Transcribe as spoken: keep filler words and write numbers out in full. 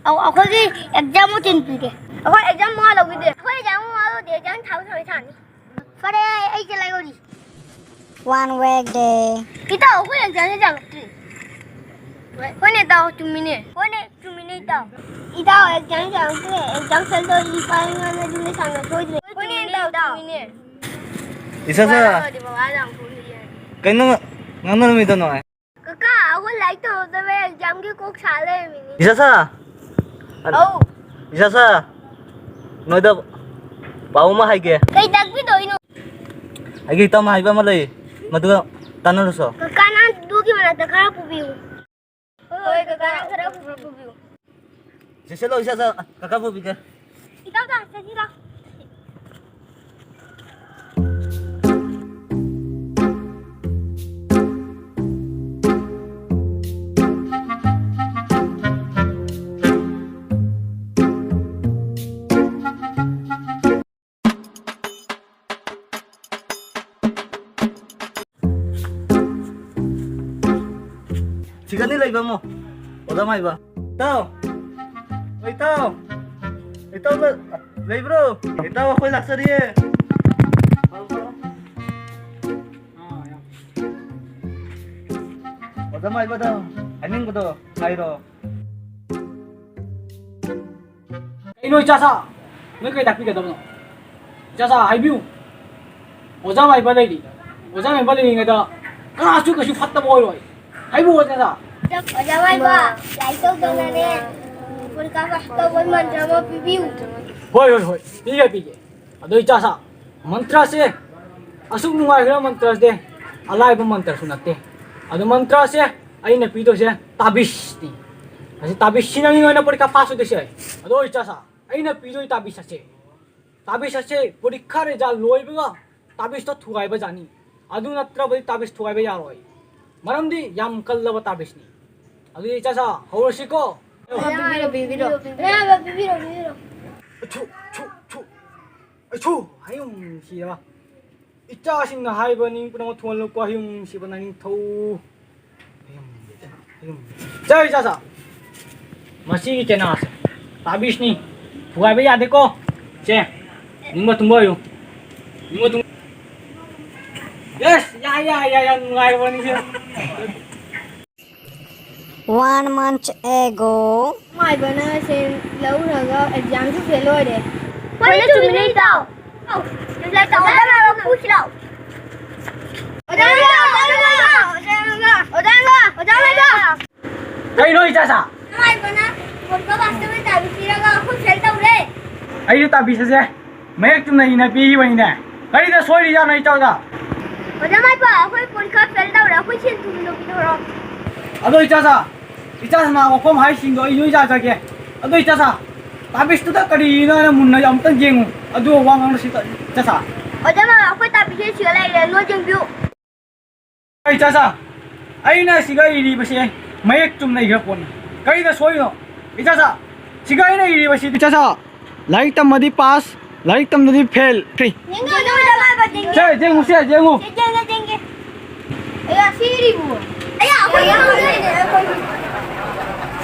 ꯑꯧ, ꯑꯩꯈꯣꯏꯒꯤ exam routine ꯄꯤꯒꯦ꯫ ꯑꯩꯈꯣꯏ exam ꯃꯋꯥ ꯂꯧꯕꯤꯗꯦ꯫ ꯑꯩꯈꯣꯏ exam ꯃꯋꯥ ꯂꯧꯗꯦ, exam ꯊꯥꯕ ꯊꯥꯕ ꯊꯥꯅꯤ꯫ ꯐꯔꯦ, ꯑꯩ ꯆꯦꯜꯂꯒꯦ ꯍꯧꯖꯤꯛ꯫ One work day. ꯏꯇꯥꯎ, ꯑꯩꯈꯣꯏ exam ꯁꯦ ꯆꯪꯉꯛꯇ꯭ꯔꯤ꯫ ꯍꯣꯏꯅꯦ ꯏꯇꯥꯎ, ꯆꯨꯝꯃꯤꯅꯦ꯫ ꯍꯣꯏꯅꯦ, ꯆꯨꯝꯃꯤꯅꯦ ꯏꯇꯥꯎ꯫ ꯏꯇꯥꯎ, exam ꯆꯪꯉꯛꯇ꯭ꯔꯦ꯫ Exam ꯐꯦꯜ ꯇꯧꯔꯗꯤ ꯏꯄꯥ ꯏꯃꯥꯅ ꯑꯗꯨꯝ ꯂꯩꯁꯥꯡꯅ ꯁꯣꯏꯗ꯭ꯔꯦ꯫ ꯍꯣꯏꯅꯦ ꯏꯇꯥꯎ, ꯆꯨꯝꯃꯤꯅꯦ꯫ ꯏꯁꯥ ꯁꯥ꯫ ꯕꯕꯥ ꯂꯥꯛꯑꯗꯤ ꯕꯕꯥ ꯌꯥꯝ ꯐꯨꯅꯤꯌꯦ꯫ ꯀꯩꯅꯣ ꯉꯥꯡꯅꯔꯝꯃꯤꯗꯣ ꯅꯣꯏ? ꯀꯀꯥ, ꯑꯩꯈꯣꯏ ꯂꯥꯏꯔꯤꯛ ꯇꯧꯍꯧꯗꯕꯩ exam ꯒꯤ ꯀꯣꯛ ꯁꯥ ꯂꯩꯔꯝꯃꯤꯅꯤ꯫ ꯏꯁꯥ ꯁꯥ꯫ ꯑꯧ꯫ ꯏꯁꯥ ꯁꯥ꯫ ꯅꯣꯏꯗ ꯄꯥꯎ ꯑꯃ ꯍꯥꯏꯒꯦ꯫ ꯀꯩ ꯇꯥꯛꯄꯤꯗꯣꯏꯅꯣ? ꯑꯩꯒꯤ ꯏꯇꯥꯎꯅ ꯍꯥꯏꯕ ꯑꯃ ꯂꯩ, ꯃꯗꯨꯒ ꯇꯥꯟꯅꯔꯨꯁꯣ꯫ ꯀꯀꯥ, ꯅꯪ ꯑꯗꯨꯒꯤ ꯃꯅꯥꯛꯇ ꯈꯔ ꯄꯨꯕꯤꯌꯨ꯫ ꯍꯣꯏ, ꯀꯀꯥ, ꯅꯪ ꯈꯔ ꯄꯨꯕꯤꯌꯨ꯫ ꯆꯦꯁꯤꯜꯂꯣ, ꯏꯁꯥ ꯁꯥ, ꯀꯀꯥ ꯄꯨꯕꯤꯒꯦ꯫ ꯏꯇꯥꯎ, ꯇꯥ, ꯆꯦꯁꯤꯜꯂꯣ꯫ ꯁꯤꯒꯅꯤ ꯂꯩꯕ ꯑꯃꯨꯛ꯫ ꯑꯣꯖꯥ ꯃꯥꯏꯕ꯫ ꯏꯇꯥꯎ! ꯏꯇꯥꯎ! ꯏꯇꯥꯎ ꯂ-, ꯂꯩꯕ꯭ꯔꯣ? ꯏꯇꯥꯎ, ꯑꯩꯈꯣꯏ ꯂꯥꯛꯆꯔꯤꯌꯦ꯫ ꯑꯣꯖꯥ ꯃꯥꯏꯕꯗ ꯍꯥꯏꯅꯤꯡꯕꯗꯣ ꯍꯥꯏꯔꯣ꯫ ꯀꯩꯅꯣ ꯏꯆꯥꯁꯥ? ꯅꯣꯏ ꯀꯩ ꯇꯥꯛꯄꯤꯒꯗꯕꯅꯣ? ꯏꯆꯥꯁꯥ, ꯍꯥꯏꯕꯤꯌꯨ꯫ ꯑꯣꯖꯥ ꯃꯥꯏꯕ ꯂꯩꯔꯤ꯫ ꯑꯣꯖꯥ ꯃꯥꯏꯕ ꯂꯩꯔꯤꯉꯩꯗ ꯀꯅꯥꯁꯨ ꯀꯩꯁꯨ ꯐꯠꯇꯕ ꯑꯣꯏꯔꯣꯏ꯫ ꯍꯥꯏꯕꯤꯌꯨ, ꯏꯆꯥꯁꯥ꯫ ꯑꯣꯖꯥ ꯃꯥꯏꯕ, ꯂꯥꯏꯔꯤꯛ ꯇꯧꯗꯅꯅꯦ, ꯄꯔꯤꯈꯥ ꯄꯥꯁ ꯇꯧꯕ ꯃꯟꯇ꯭ꯔ ꯑꯃ ꯄꯤꯕꯤꯌꯨ꯫ ꯍꯣꯏ, ꯍꯣꯏ, ꯍꯣꯏ, ꯄꯤꯒꯦ, ꯄꯤꯒꯦ꯫ ꯑꯗꯣ ꯏꯆꯥꯁꯥ, ꯃꯟꯇ꯭ꯔꯁꯦ ꯑꯁꯨꯛ ꯅꯨꯡꯉꯥꯏꯈ꯭ꯔꯕ ꯃꯟꯇ꯭ꯔꯁꯦ ꯑꯂꯥꯏꯕ ꯃꯟꯇ꯭ꯔꯁꯨ ꯅꯠꯇꯦ꯫ ꯑꯗꯣ ꯃꯟꯇ꯭ꯔꯁꯦ ꯑꯩꯅ ꯄꯤꯗꯣꯏꯁꯦ ꯇꯥꯕꯤꯁꯅꯤ꯫ ꯑꯁꯤ ꯇꯥꯕꯤꯁꯁꯤ ꯅꯪꯒꯤ ꯑꯣꯏꯅ ꯄꯔꯤꯈꯥ ꯄꯥꯁ ꯑꯣꯏꯗꯣꯏꯁꯦ꯫ ꯑꯗꯣ ꯏꯆꯥꯁꯥ, ꯑꯩꯅ ꯄꯤꯗꯣꯏ ꯇꯥꯕꯤꯁ ꯑꯁꯦ, ꯇꯥꯕꯤꯁ ꯑꯁꯦ ꯄꯔꯤꯈꯥ ꯔꯤꯖꯜ ꯂꯣꯏꯕꯒ ꯇꯥꯕꯤꯁꯇꯣ ꯊꯨꯒꯥꯏꯕ ꯖꯥꯠꯅꯤ꯫ ꯑꯗꯨ ꯅꯠꯇ꯭ꯔꯕꯗꯤ ꯇꯥꯕꯤꯁ ꯊꯨꯒꯥꯏꯕ ꯌꯥꯔꯣꯏ꯫ ꯃꯔꯝꯗꯤ ꯌꯥꯝ ꯀꯜꯂꯕ ꯇꯥꯕꯤꯁꯅꯤ꯫ ꯑꯗꯨꯗꯤ ꯏꯆꯥꯁꯥ, ꯍꯧꯔꯁꯤꯀꯣ꯫ ꯄꯤꯕꯤꯔꯣ, ꯄꯤꯕꯤꯔꯣ꯫ ꯄꯤꯕꯤꯔꯣ, ꯄꯤꯕꯤꯔꯣ, ꯄꯤꯕꯤꯔꯣ꯫ ꯊꯨ, ꯊꯨ, ꯊꯨ꯫ ꯑꯩꯁꯨ ꯍꯌꯨꯝ ꯁꯤꯔꯕ꯫ ꯏꯆꯥꯁꯤꯡꯅ ꯍꯥꯏꯕ ꯅꯤꯡ ꯄꯨꯝꯅꯃꯛ ꯊꯨꯡꯍꯜꯂꯨꯀꯣ, ꯍꯌꯨꯝ ꯁꯤꯕ ꯅꯤꯡꯊꯧ꯫ ꯍꯌꯨꯝ, ꯍꯌꯨꯝ꯫ ꯖꯩ ꯏꯆꯥꯁꯥ꯫ ꯃꯁꯤꯒꯤ ꯀꯩꯅꯣꯁꯦ, ꯇꯥꯕꯤꯁꯅꯤ, ꯊꯨꯒꯥꯏꯕ ꯌꯥꯗꯦꯀꯣ꯫ ꯁꯦ, ꯅꯤꯡꯕ ꯊꯨꯡꯕ ꯑꯣꯏꯌꯨ꯫ ꯅꯤꯡꯕ ꯊꯨꯡ-, ꯌꯦꯁ, ꯌꯥꯏ, ꯌꯥꯏ, ꯌꯥꯏ, ꯌꯥꯝ ꯅꯨꯡꯉꯥꯏꯕ ꯋꯥꯔꯤꯁꯦ꯫ One month ago. ꯅꯨꯡꯉꯥꯏꯕꯅ ꯁꯦꯟ ꯂꯧꯔꯒ ꯑꯦꯛꯖꯥꯝꯁꯨ ꯐꯦꯜ ꯑꯣꯏꯔꯦ꯫ ꯍꯣꯏꯅꯦ, ꯆꯨꯝꯃꯤꯅꯦ, ꯏꯇꯥꯎ꯫ ꯑꯣꯖꯥ ꯂꯩꯀꯣ, ꯑꯣꯖꯥ ꯂꯩꯀꯣ, ꯑꯣꯖꯥ ꯂꯩꯀꯣ, ꯑꯣꯖꯥ ꯂꯩꯀꯣ, ꯑꯣꯖꯥ ꯂꯩꯀꯣ꯫ ꯀꯩꯅꯣ, ꯏꯆꯥꯆꯥ? ꯅꯨꯡꯉꯥꯏꯕꯅ ꯕꯣꯔꯗꯀ ꯃꯥꯁꯇꯔ ꯇꯥꯕꯤ ꯄꯤꯔꯒ ꯑꯩꯈꯣꯏ ꯐꯦꯜ ꯇꯧꯔꯦ꯫ ꯑꯩꯁꯨ ꯇꯥꯕꯤꯁꯁꯦ ꯃꯌꯦꯛ ꯆꯨꯝꯅ ꯏꯅ ꯄꯤꯈꯤꯕꯅꯤꯅꯦ꯫ ꯀꯔꯤꯗ ꯁꯣꯏꯔꯤꯖꯥꯠꯅꯣ, ꯏꯆꯥꯆꯥ? ꯑꯣꯖꯥ ꯃꯥꯏꯄꯥ, ꯑꯩꯈꯣꯏ ꯄꯣꯔꯤꯈꯥ ꯐꯦꯜ ꯇꯧꯔꯦ, ꯑꯩꯈꯣꯏ ꯁꯦꯟ ꯊꯨꯝꯗꯣ ꯄꯤꯊꯣꯔꯛꯑꯣ꯫ ꯑꯗꯣ ꯏꯆꯥꯆꯥ, ꯏꯆꯥ ꯁꯅꯥ ꯋꯥꯐꯝ ꯍꯥꯏꯁꯤꯡꯗꯣ ꯑꯩ ꯂꯣꯏ ꯌꯥꯖꯒꯦ꯫ ꯑꯗꯣ ꯏꯆꯥꯆꯥ, ꯇꯥꯕꯤꯁꯇꯨꯗ ꯀꯔꯤꯅꯣ ꯍꯥꯏꯅ ꯃꯨꯟꯅ ꯑꯝꯇꯪ ꯌꯦꯡꯉꯨ, ꯑꯗꯨꯒ ꯋꯥ ꯉꯥꯡꯅꯁꯤ, ꯏꯆꯥꯆꯥ꯫ ꯑꯣꯖꯥ ꯃꯥꯃ, ꯑꯩꯈꯣꯏ ꯇꯥꯕꯤꯁꯦ ꯁꯤꯗ ꯂꯩꯔꯦ, ꯅꯣꯏ ꯌꯦꯡꯕꯤꯌꯨ꯫ ꯑꯩ ꯏꯆꯥꯆꯥ, ꯑꯩꯅ ꯁꯤꯒ ꯏꯔꯤꯕꯁꯦ ꯃꯌꯦꯛ ꯆꯨꯝꯅ ꯏꯈ꯭ꯔ ꯄꯣꯠꯅꯤ꯫ ꯀꯔꯤꯗ ꯁꯣꯏꯔꯤꯅꯣ? ꯏꯆꯥꯆꯥ, ꯁꯤꯒ ꯑꯩꯅ ꯏꯔꯤꯕꯁꯤ, ꯏꯆꯥꯆꯥ, ꯂꯥꯏꯔꯤꯛ ꯇꯝꯃꯗꯤ ꯄꯥꯁ, ꯂꯥꯏꯔꯤꯛ ꯇꯝꯗꯗꯤ ꯐꯦꯜ꯫ ꯌꯦꯡꯒꯦ, ꯌꯦꯡꯒꯦ, ꯑꯣꯖꯥ ꯃꯥꯏꯄꯥ, ꯌꯦꯡꯒꯦ꯫ ꯁꯦ, ꯌꯦꯡꯉꯨ, ꯁꯦ, ꯌꯦꯡꯉꯨ꯫ ꯌꯦꯡꯒꯦ, ꯌꯦꯡꯒꯦ, ꯌꯦꯡꯒꯦ꯫ ꯑꯌꯥ, ꯁꯤ ꯏꯔꯤꯕꯨ꯫ ꯑꯌꯥ, ꯑꯩꯈꯣꯏ ꯌꯦꯡꯍꯧꯗ꯭ꯔꯦꯅꯦ, ꯑꯩꯈꯣꯏ꯫